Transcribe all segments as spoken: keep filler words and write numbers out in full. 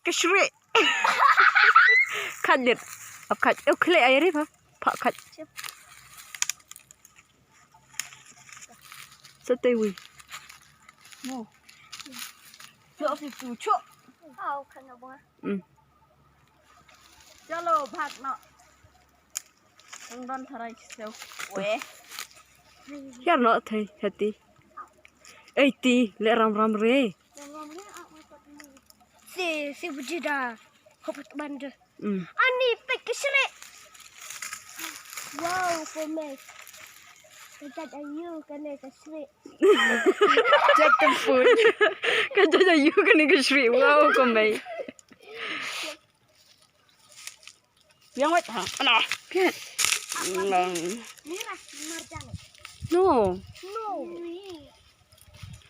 Ka shriek. Khat dit. Ap khat. Ew khleh ai ri pha. Pha khat. Sa tei wi. Mo. Chok si tu chok. Au, khat na bunga. Hmm. Chalo, bhag no. Ang don tharai sel. We. Hiar no thei hati. Ei ti le ram ram re. Si si bujida. Hopat bande. Hmm. Ani pek kesre. Wow, komek. Kajat ayu kane kesre. Jat tempun. Kajat ayu kane kesre. Wow, komek. Yang wet ha. Ana. Piat. Nang. Merah marjan. No. No.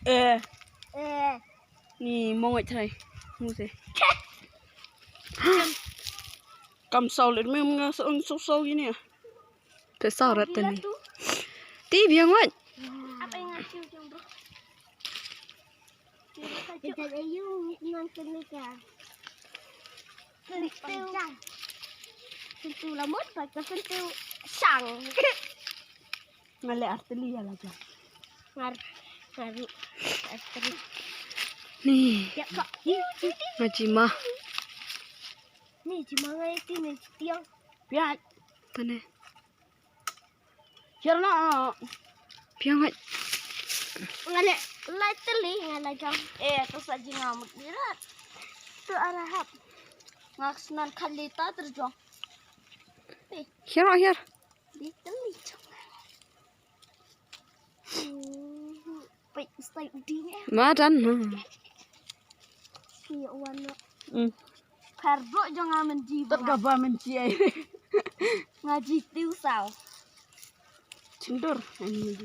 Eh. Eh. Ni mong wet trai. Mu se. Kam sau le me nga sau sau sau gini ya. Pe sau rat tani. Ti biang wet. Apa yang ngasih yang bro? Kita ayu nang kena ka. Sentuh. Sentuh lamut pakai sentuh sang. Ngale arteli ya lagi. Ngar ngaru arteli. Ni. Ya kak. Ni ni ni. Ngaji mah. Ni cuma ngai ti ni tiang. Biar. Tane. Cerna. Piang ai. Ngale lai teli ngale jam. Eh, tu saji ngamut birat. Tu arahap. Ngak senan kali ta terjong. Eh, hiar hiar. Di teli jong. Hmm, pek stai di. Madan. Hmm. Iya wan. Hmm. Karbok jong nga menji. Tet ka ba menji ai. Ngaji tiu sau. Chindur. Ani.